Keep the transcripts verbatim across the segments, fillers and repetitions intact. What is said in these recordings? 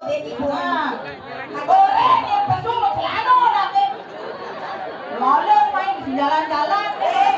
Nah, goreng yang pesu celana lagi. Lalu main jalan-jalan deh.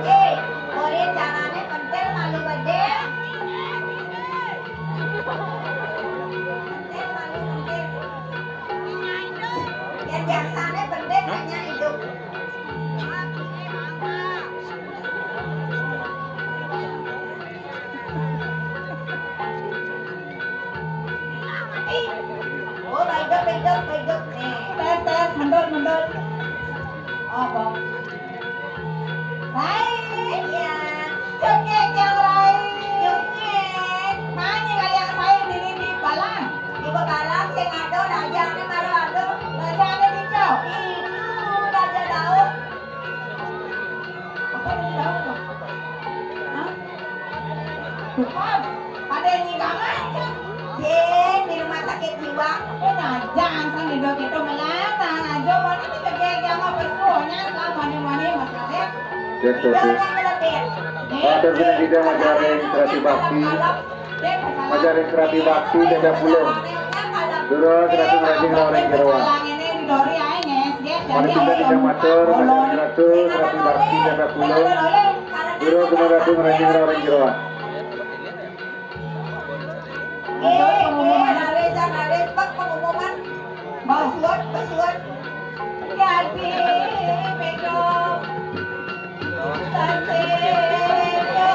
Eh, boleh carane pentil malu bedil. Pentil malu bedil. Yang biasane pentil hanya hidup. Oh, baik, baik, baik, baik. Nih. Tes, tes, mundur, mundur. Oh, bong. Baik, ya. Cengkeh yang lain. Cengkeh. Mana kalian saya diri di balang? Di balang, sing ada, raja, ini baru ada. Raja ada di cok. Itu, raja daun. Apa nih daun? Hah? Bukan. Pada nyigangan kan? Ye, di rumah sakit jiwa. Eh, nah, jangan kan di dok itu melana. Aja mau ini kejadian apa tuh? Nyata mana-mana masalah. Yes, yes, yes. Matur sinampura, majaring Srati Bakti. Majaring Srati Bakti Dada Pulo. Dura Srati Rajin Rawring Jeroan. Mari kita tidak matur, majaring Ratu Srati Bakti Dada Pulo. Dura Srati Rajin Rawring Jeroan. Eh, eh, ada, ada, ada, Pak, pengumuman. Pesuat, pesuat. Jadi, bego. Sate, bego.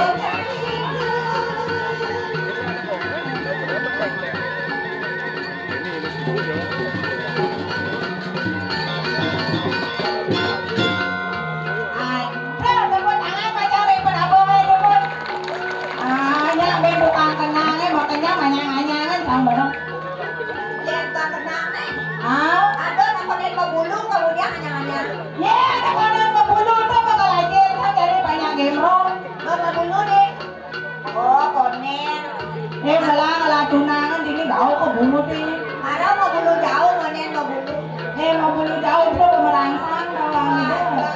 Aduh, tepuk tangan, Pak Jari, kenapa, eh, tepuk? Ah, ya, ben tukang kenal, eh, mau kenyang, anyang-anyangan, sama dong. Yang tak kenal, eh. Ah. Ada, nontonin mau bulu, kalau dia anyang-anyang. Ya, ada konen mau bulu tuh, bakal aja, kan jadi banyak gemrong. Mau bulu deh. Oh, konen. Eh, malah, malah tunangan, ini bau kok bulu tuh ini. Ada mau bulu jauh, konen mau bulu. Eh, mau bulu jauh tuh, merangsang, kalau gitu.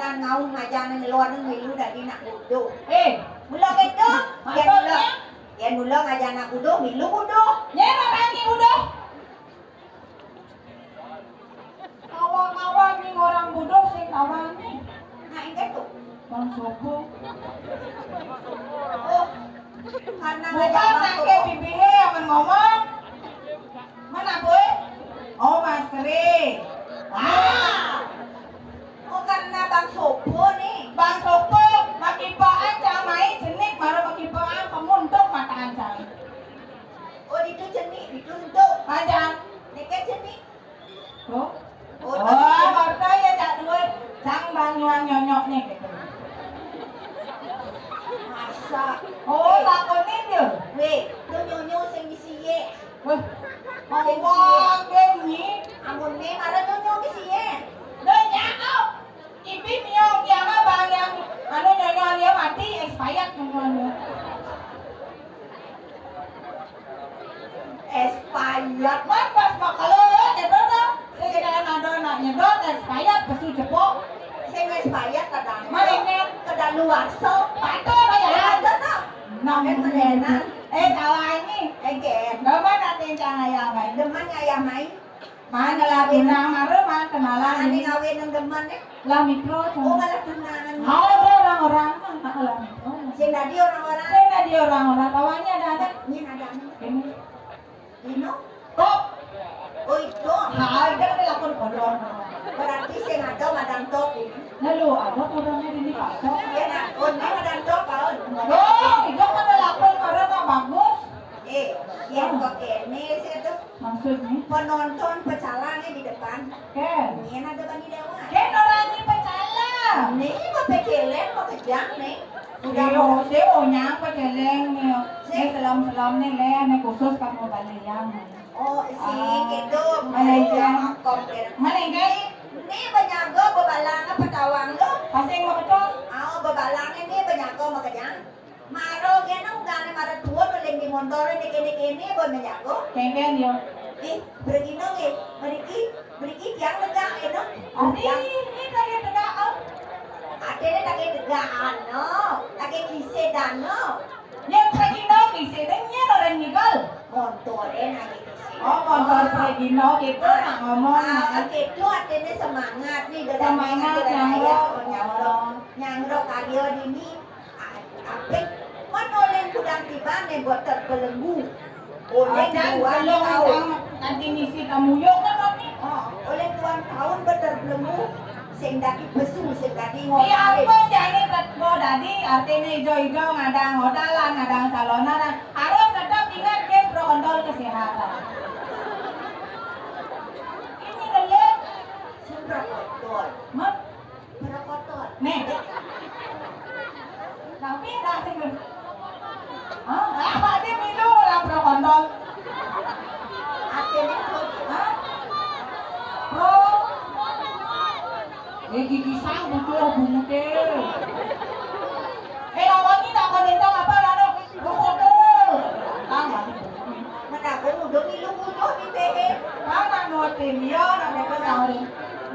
Ngaun ngajané ngeluarin milu dadi nak buduh. Eh, mula kéto, yén mula, yén mula ngajar nak buduh, milu buduh. Nyén orangé buduh. Kawan-kawan ning orang buduh sing tawang né. Nah, engké to. Bang Sobo. Oh, karena bukan ngajar Bang Sobo. Bibihé amun ngomong. Mana, Boy? Oh, maskeré. Ah. Oh, karena Bang Sobo né. Bang Sobo, makibaan cang mai jenik, mara makibaan kamuntuk mataan cang. Oh, ditu jenik, ditu entuk. Pajan. Né ké jenik. Tuh. Oh, oh, ngerti ya, Cak Duit. Cang banyuan nyonyok né, gitu. Masa? Oh, lakonin ya? Wéh, lu nyonyo sing bisi yé. Wah, ngomong deh, Nyi. Amun né mara nyonyo bisi yé. Lho, nyakep. Ibi miong tiang abang yang anu nyonyo dia mati, expired nyonyo. Expired, man, pas makalo, ya, nyedot, ah. Sing kena nado nak nyedot, expired, pesu jepok. Sing expired kadang. Mana ingat? Kadang luar, so. Pato, ya. Ya, ada, tak? Nah, kan menenan. Eh, kawan ini. Eh, Gen. Demen nak tincang ayam, eh. Demen ayam, eh. Man, lah, bintang mara, man, kenalan. Ané ini. Ngawin nang demen, eh. Lah, mikro, oh, malah tunangan. Ada orang-orang, man, nak lah, mikro. Sing dadi orang-orang. Sing dadi orang-orang, kawannya ada, ada. Ini ada, ada. Ini. Dino? Tok. Oh, itu. Nah, ada kan lakon kodon. Berarti sing ada Madam Tok ini. Lalu, ada kodonnya di Pak Tok. Iya, nah, oh, ini Madam Tok, Pak. Oh, itu kan ada lakon, ada Pak Bagus. Eh, yang kok ini sih tuh. Maksudnya? Penonton pecalangnya di depan. Ken. Ini ada bani dewa. Ken orangnya pecalang. Ini mau pecelen, mau kejang nih. Udah. Iya, mau sih, mau nyang peceleng nih. Sih. Ini selam-selam nih, Len, ini khusus kamu balik yang. Oh, sih, ah, gitu. Mana itu? Mana itu? Ini, ini banyago bebalang apa tawang lu? Pasing mau betul? Oh, bebalang ini banyago mau kejang. Maro kéné unggané mara tuun uling di montoré né kéné-kéné, bon menjago. Kéngkén yo. Ih, mriki no nggih. Mriki, mriki tiang tegak kéné. Ati, ini kaya tegak, oh. Aténé tak kaya tegak, ano. Tak kaya kisé dano. Yang mriki no kisé dén nyén orang nyigal. Montoré nang kisé. Oh, montor mriki no, kita nak ngomong. Ah, gitu, aténé semangat nih, semangat, nyamrok. Nyamrok. Nyamrok kali ini. Apik, man oleh kudang tibané buat terbelenggu. Oleh tuan taun. Nanti ngisi tamu yo kan, Mami? Oh, oleh tuan taun buat terbelenggu. Sing dadi pesu, sing dadi ngodalan. Iya, apa jane tetbo dadi, artine ijo-ijo ngadang ngodalan, ngadang calonan. Harus tetap ingat ke protokol kesehatan. Ini ngelit. Sing protokol. Mak, Prokoton. Nih. Tapi tak sing. Hah? Apa dia milu orang prokoton? Artinya, hah? Pro. Eh, gigi sang butuh bunute. Eh, lawangi tak kau nentang apa, Rano? Prokoton. Tang, Rano. Menabung udah milu butuh di P H. Mana nuatin dia, nak dapat tahu.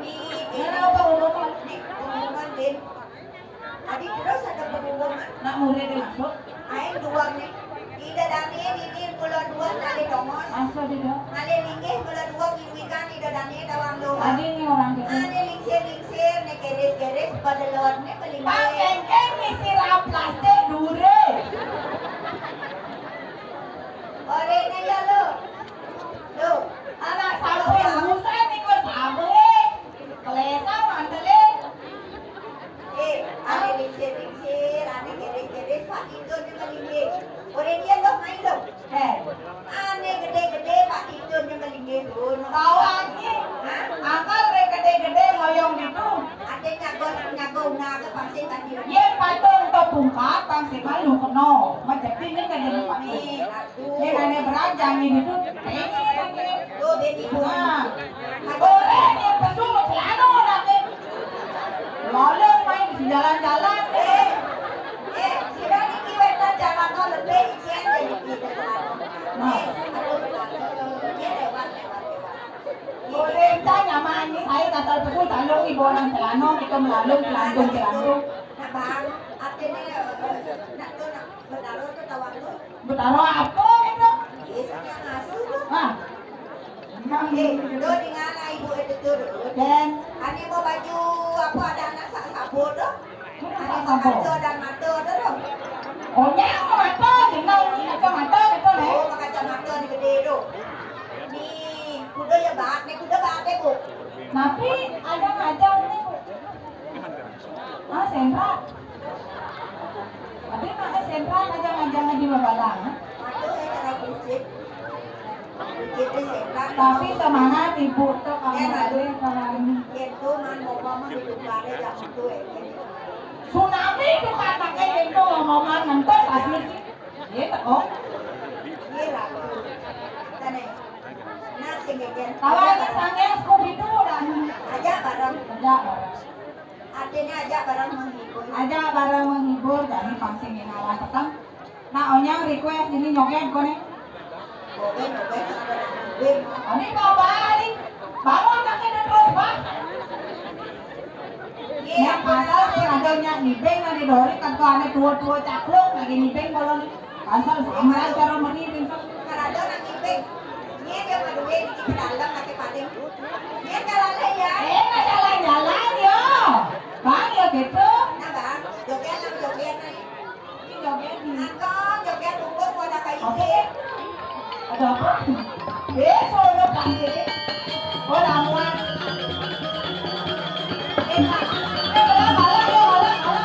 Ini, ini apa hubungan? Ini hubungan, Din. Tadi terus ada pengumuman. Nak murid dimasuk. Aing duang nih. Ida Dani ini mula duang ngalih tongos. Asa dida. Ngalih linggih mula duang wiwikan Ida Dani tawang doang. Tadi nih orang gitu. Ane lingsir-lingsir, nih keris-keris, pada lewat nih pelinggih. Pak Kengkeng misi rap plastik dure. Orangnya ya lo. Lo. Anak sapu yang busa nih gue sapu. Kelesa mantele. Eh, ane lingsir-lingsir, ane keris-keris, Pak Tito nih melinggih. Orangnya lo main lo. Eh. Ane gede-gede, Pak Tito nih melinggih. Tahu aja. Hah? Akal re gede-gede ngoyong gitu. Ade nyago, nyago una ke pangsit tadi. Ye patung to pungkat, pangsit malu keno. Majetin ini kan jadi pangsit. Ini ane berajang ini tuh. Ini lagi. Tuh, Dedi. Nah. Boleh nih pesu celana lagi. Lalu main jalan-jalan. Eh, eh, sira niki wetan jalan lebih izin jadi kita. Nah. Eh, aduh, aduh, dia lewat, lewat, lewat. Boleh, nyaman. Saya kasar pukul tandung ibu orang celano, kita melalung, celantung, celantung. Nah, Bang, artinya, eh, nak tu, nak bertaruh tu, tawar tu. Betara apa gitu? Iya, saya ngasuh tu. Ah. Emang eh, tu dengar lah ibu itu tu. Dan ane mau baju apa ada anak sak sabut tu? Ane mau baju dan mata tu tu. Oh, nya apa mata? Dengar ni kacamata gitu, eh. Oh, kacamata ni gede tu. Ni kuda ya bat, ni kuda bat, eh, Bu. Tapi ada ngajar ni, Bu. Ah, sentra. Tapi pakai sentra ngajar-ngajar di Babalang, eh? Mata saya kena buncit. Buncit di sentra. Tapi semangat ibu tu kalau ada kalau ini. Itu man mau mama hidup ada jam tu, eh. Tsunami tu kan pakai itu mau mama ngentot pasti sih. Iya, tak kok. Iya lah. Sana. Nah, sing geger. Kalau ada sange Scooby Doo dan aja bareng. Aja bareng. Artinya aja bareng menghibur. Aja bareng menghibur, jadi pang sing ngalah peteng. Nah, onyang request ini joget kone. Joget, joget, ada nang nungguin. Ini bapak ini. Bangun pakai dan terus, Pak. Iya, yang pasal sih ada nyak ngibing, nanti dori kan kok ane tua-tua cakluk lagi ngibing kalau nih. Pasal sama cara menghibing. Kalau ada nang ngibing. Ini dia berdua di dalam pakai paling. Ini jalan ya. Eh, nggak jalan-jalan yo. Bang, ya gitu. Nah, Bang, joget lah, joget nih. Ini joget nih. Nah, Bang, joget bubur mau ada kayak ini. Ada apa? Eh, sono kaki. Oh, lamuan. Eh, Pak. Eh, bola, bola, bola, bola, bola.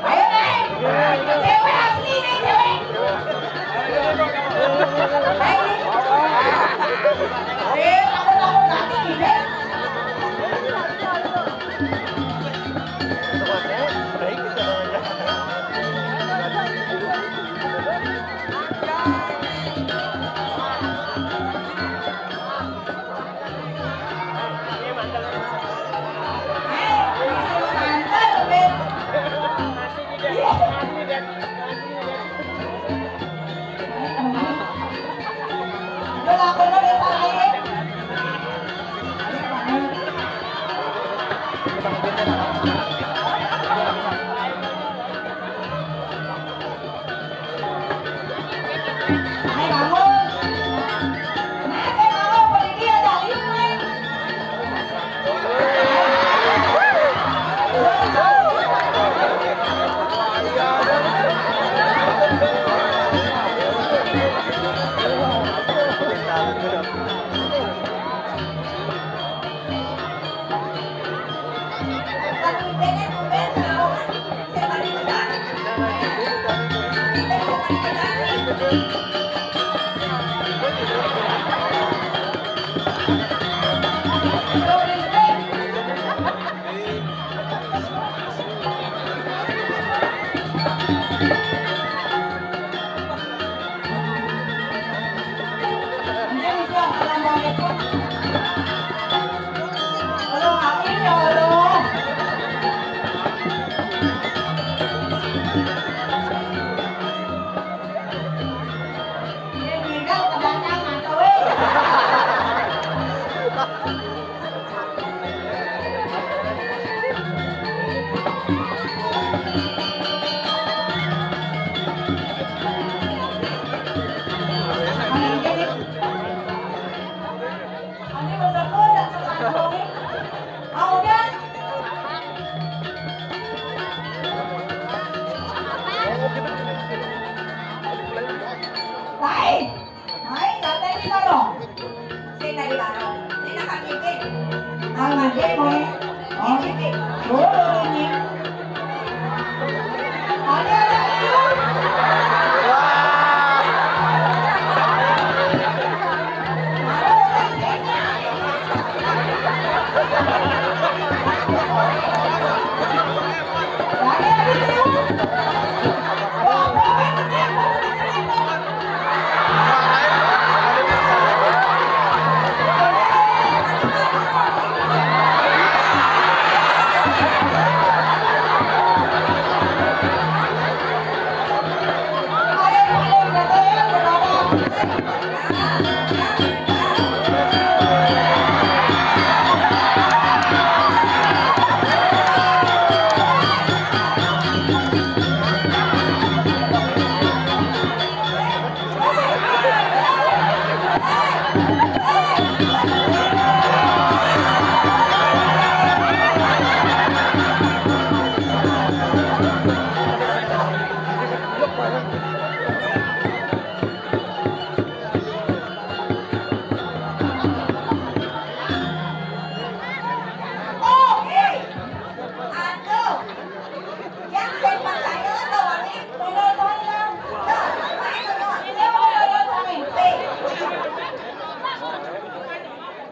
Ayo, Bang. Cewek asli nih, cewek. Ayo. Eh, aku, aku ganti nih, Bang. Mai, mai, datang di warung. Sing dari warung. Ini nak kaki. Kaki, Mai.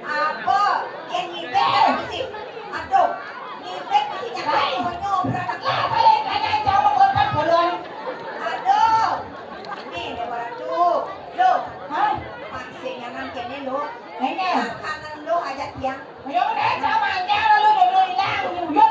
Apa? Yang ngibek mesti. Aduh, ngibek mesti nyampe konyo beranak. Lah, balik aja jauh lompat bolong. Aduh. Nih, Dewa Ratu. Lo, hah? Paksanya nang kene lo. Ini. Makanan lo aja tiang. Ayo, udah, sama aja lo, lo, lo hilang, lo, lo.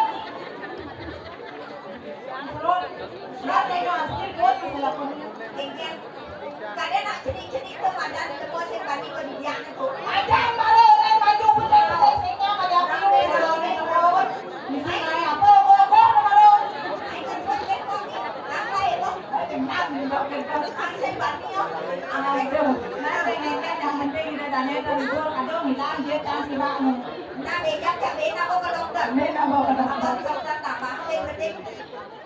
Kada nak cenik-cenik tu madan, temu sing bani ko didiak tu. Aja baru orang maju pusing pusing singnya kada perlu orang ni terus. Mesti main apa kok kok terus. Ayo cepat cepat ni. Apa itu? Tenang ni kau kerja. Sing bani yo. Aduh, nah sing yang penting kita tanya terus. Aduh, hilang dia chance hilang. Nah, bejak cak bena ko ke dokter. Bena ko ke dokter. Apa dokter tambah sing penting.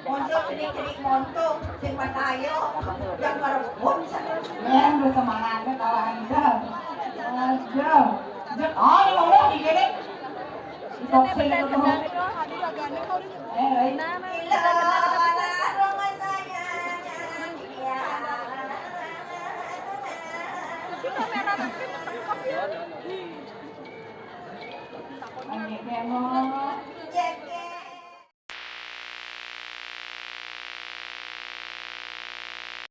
Monto cenik-cenik monto, sing patayo, yang karebut sana. Yang bersemangatnya kawan kita. Aja. Jek, oh, ini ngomong di sini. Di toksik itu tuh. Eh, Rai. Gila, rumah saya. Anjing, kayak mau